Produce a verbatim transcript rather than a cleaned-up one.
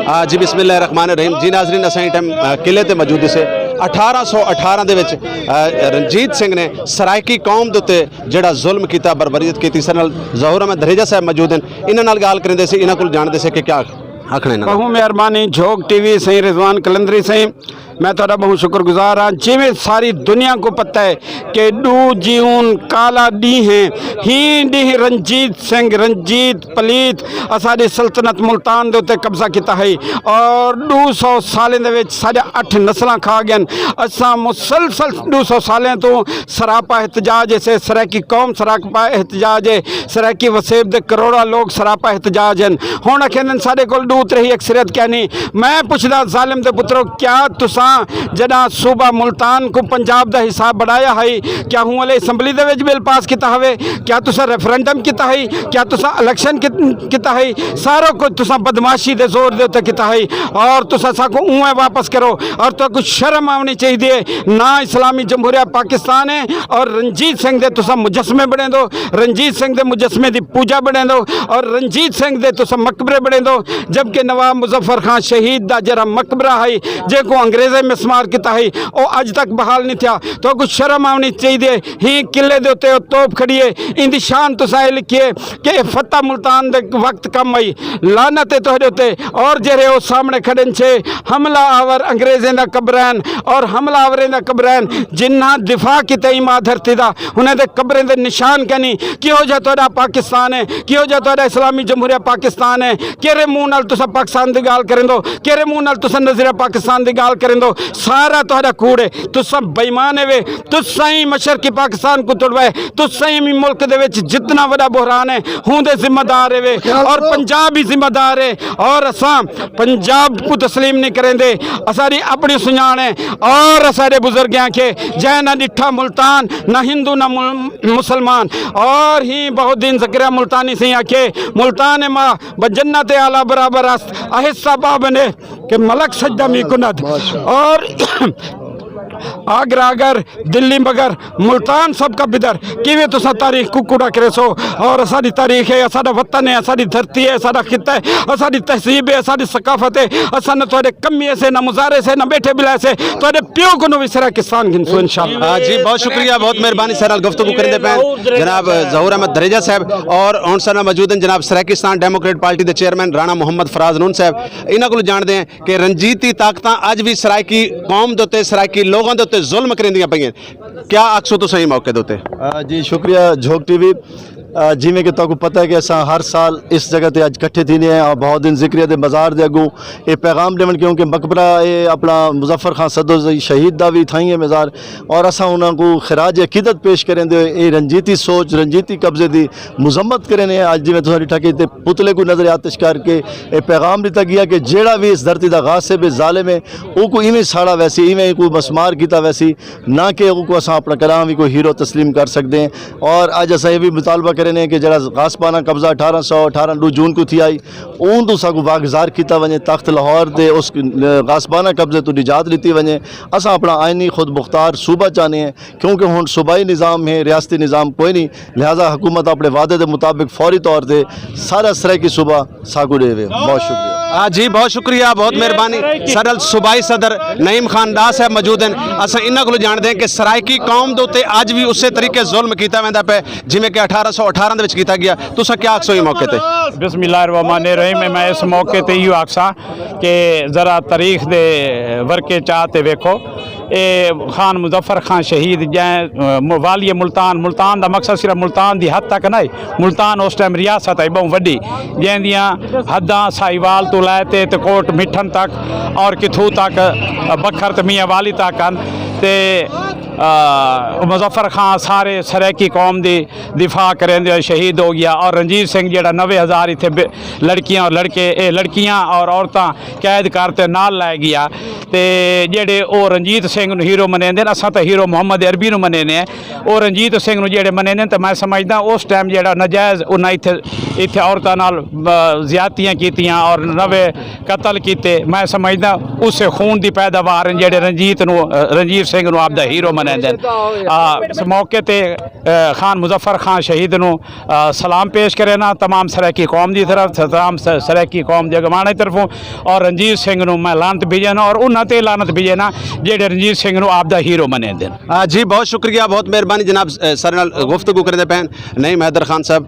آ، جی، بسم اللہ الرحمن الرحیم۔ جی ناظرین، اساں ایں ٹائم، آ، قلعے تے موجود سے۔ اٹھارہ سو اٹھارہ دے وچ، آ، رنجیت سنگھ نے سرائیکی قوم دے اتے جڑا ظلم کیتا، بربریت کیتی، سر نال ظہور احمد دھریجہ صاحب موجود ہیں، انہاں نال ڳالھ کریندے سے، انہاں کول جاݨدے سے کہ کیا آکھݨے انہاں دا۔ ٻہوں مہربانی جھوک ٹی وی سئیں رضوان قلندری سئیں، میں تہاݙا ٻہوں شکر گزار ہاں۔ جیویں ساری دنیا کوں پتہ ہے کہ ݙو جیون کالا ݙینہہ ہے، ہیں ݙینہہ رنجیت سنگھ، رنجیت پلیت اساݙی سلطنت ملتان دے اتے قبضہ کیتا ہئی اور ݙو سو سالیں دے وچ ساݙے اٹھ نسلاں کھا ڳئن۔ اساں مسلسل ݙو سو سالیں توں سراپا احتجاج ہے، سرائیکی قوم سراپا احتجاج ہے، سرائیکی وسیب دے کروڑاں لوگ سراپا احتجاج ہیں۔ ہݨ اکھیندن ساݙے کول ݙو تریہی اکثریت کائنی۔ میں پچھدا ظالم دے پترو، کیا تساں جݙاں صوبہ ملتان کوں پنجاب دا حصہ بݨایا ہئی، کیا ہوں والے اسمبلی دے وچ بل پاس کیتا ہوئے؟ کیا تساں ریفرنڈم کیتا ہئی؟ کیا تساں الیکشن کیت-، کیتا ہئی؟ سارا کجھ تساں بدمعاشی دے زور دے اتے کیتا ہئی اور تساں ساکوں اونویں واپس کرو اور تہاکوں شرم آوݨی چاہیدی ہے۔ نہ اسلامی جمہوریہ پاکستان ہے اور رنجیت سنگھ دے تساں مجسمے بݨیندو، رنجیت سنگھ دے مجسمے دی پوجا بݨیندو اور رنجیت سنگھ دے تساں مقبرے بݨیندو، جبکہ نواب مظفر خان شہید دا جیڑھا مقبرہ ہئی، جینکوں انگریزیں مسمار کیتا ہئی، او اڄ تک بحال نہیں تھیا۔ تہاکوں شرم آوݨی چاہیدی ہے۔ ہیں قلعے دے اتے او توپ کھڑی ہے، ایندی شان تساں اے لکھی ہے کہ اے فتح ملتان دے وقت کم آئی۔ لعنت ہے تہاݙے اتے۔ اور جیڑھے او سامݨے کھڑن چھے، حملہ آور انگریزیں دا قبرین اور حملہ آوریں دا قبرین، جنہاں دفاع کیتے ایں ماں دھرتی دا، انہاں دے قبریں دے نشان کائنی۔ کیہو جا تہاݙا پاکستان ہے؟ کیہو جا تہاݙا اسلامی جمہوریہ پاکستان ہے؟ کیرھے منہ نال تساں پاکستان دی ڳالھ کریندو؟ کیرھے منہ نال تساں نظیر پاکستان دی ڳالھ کریندو؟ سارا تہاݙا کوڑ ہے۔ تساں بے ایمان ہیوے، تساں ہی مشرقی پاکستان کوں تڑوائے، تساں ہی ملک دے وچ جتنا وݙا بحران ہے، ہوندے ذمہ دار ہیوے اور پنجاب ہی ذمہ دار ہے۔ اور اساں پنجاب کوں تسلیم نہیں کریندے۔ اساݙی اپݨی سنڄاݨ ہے اور اساݙے بزرگیں آکھے، جئیں نہ ݙٹھا ملتان، نہ ہندو نہ مل-، مسلمان۔ اور ہیں بہاؤالدین زکریا ملتانی سئیں آکھے، ملتان ما بہ جنت اعلیٰ برابر است، آہستہ پا بنے کہ ملک سجدہ می کند۔ اور آگرہ اگر، دلی مگر، ملتان سب کا بدر۔ کیویں تساں تاریخ کوں کوڑا کریسو؟ اور اساݙی تاریخ ہے، اساݙا وطن ہے، اساݙی دھرتی ہے، اساݙا خطہ ہے، اساݙی تہذیب ہے، اساݙی ثقافت ہے۔ اساں نہ تہاݙے کمی سے، نہ مزارے سے، نہ ٻیٹھے ٻلائے سے، تہاݙے پیو کنوں وی سرائیکستان گھنسوں انشاءاللہ۔ آ، جی، بہت شکریہ، بہت مہربانی، ساݙے نال گفتگو کریندے پئے جناب ظہور احمد دھریجہ صاحب، اور ہݨ ساݙے نال موجود ہیں جناب سرائیکستان ڈیموکریٹ پارٹی دے چیئرمین رانا محمد فراز نون صاحب۔ انہاں کولوں جاݨدے ہیں کہ رنجیتی طاقتاں اڄ وی سرائیکی قوم دے اتے، سرائیکی لوگاں دے اتے ظلم کریندیاں پئین۔ کیا آکھسو تساں ایں موقع دے اتے؟ آ، جی، شکریہ جھوک ٹی وی۔ آ، جیویں کہ تہاکوں پتہ ہے کہ اساں ہر سال اس جگہ تے اڄ کٹھے تھیندے ہیں اور بہاؤالدین زکریا دے مزار دے اڳوں اے پیغام ݙیوݨ، کیونکہ مقبرہ اے اپݨا مظفر خان سدوزئی شہید دا وی تھائیں ہے مزار، اور اساں انہاں کوں خراج عقیدت پیش کریندے ہوئے اے رنجیتی سوچ، رنجیتی قبضے دی مذمت کریندے ہیں۔ اڄ جیویں تساں ݙٹھا کہ تے پتلے کوں نظر آتش کر کے اے پیغام ݙتا ڳیا کہ جیڑھا وی اس دھرتی دا غاصب ہے، ظالم ہے، اوکوں ایویں ساڑا ویسی، ایویں اوکوں مسمار کیتا ویسی، نہ کہ اوکوں اساں اپݨا کݙاں وی کوئی ہیرو تسلیم کر سڳدے ہیں۔ اور اڄ اساں اے وی مطالبہ کریندے ہیں کہ جیڑھا غاصبانہ قبضہ اٹھارہ سو اٹھارہ ݙو جون کوں تھیا ہئی، اوں توں ساکوں واگزار کیتا ونڄے، تخت لاہور دے اس غاصبانہ قبضے توں نجات ݙتی ونڄے۔ اساں اپݨا آئینی خود مختار صوبہ چاہندے ہیں، کیونکہ ہݨ صوبائی نظام ہے، ریاستی نظام کوئی نہیں، لہذا حکومت اپݨے وعدے دے مطابق فوری طور تے سارا سرائیکی صوبہ ساکوں ݙیوے۔ بہت شکریہ۔ آ، جی، بہت شکریہ، بہت مہربانی۔ ساݙے نال صوبائی صدر نعیم خان ڈار صاحب موجود ہیں، اساں انہاں کولوں جاݨدے ہیں کہ سرائیکی قوم دے اتے اڄ وی اسے طریقے ظلم کیتا ویندا پئے جیویں کہ اٹھارہ سو اٹھارہ دے وچ کیتا ڳیا۔ تساں کیا آکھسو ایں موقع تے؟ بسم اللہ الرحمن الرحیم۔ میں اس موقع تے ایہو آکھساں کہ ذرا تاریخ دے ورقے چا تے ویکھو، اے خان مظفر خان شہید جئیں، م-، والی ملتان، ملتان دا مقصد صرف ملتان دی حد تک نہ ہے، ملتان اس ٹائم ریاست ہے ٻہوں وݙی، جئیں دیاں حداں ساہیوال توں لے تے، تے کوٹ مٹھن تک اور کتھوں تک، بکھر تے میاں والی تک ہن۔ تے، آ، مظفر خان سارے سرائیکی قوم دی دفاع کریندے ہوئے شہید ہو ڳیا، اور رنجیت سنگھ جیڑھا نوے ہزار اتھے بے-، لڑکیاں اور لڑکے، اے لڑکیاں اور عورتاں قید کر تے نال لائے ڳیا۔ تے جیڑھے او رنجیت سنگھ نوں ہیرو منیندے ہن، اساں تاں ہیرو محمد عربی نوں منیندے ہیں، او رنجیت سنگھ نوں جیڑھے منیندے ہن، تے میں سمجھدا اس ٹائم جیڑھا ناجائز انہاں اتھے اتھے عورتاں نال زیادتیاں کیتیاں اور نوے قتل کیتے، میں سمجھدا اسے خون دی پیداوار ہیں جیڑھے رنجیت نو رنجیت سنگھ نو آپ دا ہیرو منیندے۔ اس موقع تے خان مظفر خان شہید نو سلام پیش کرے نا تمام سرائیکی قوم دی طرف، تمام سرائیکی قوم دے اگواݨ دی طرفوں، اور رنجیت سنگھ نو میں لعنت بھیجے نا اور انہاں تے لعنت بھیجے نا جیڑھے رنجیت سنگھ نو آپ دا ہیرو منیندے۔ جی بہت شکریہ، بہت مہربانی جناب، سارے نال گفتگو کریندے پئے ہیں۔ نعیم حیدر خان صاحب،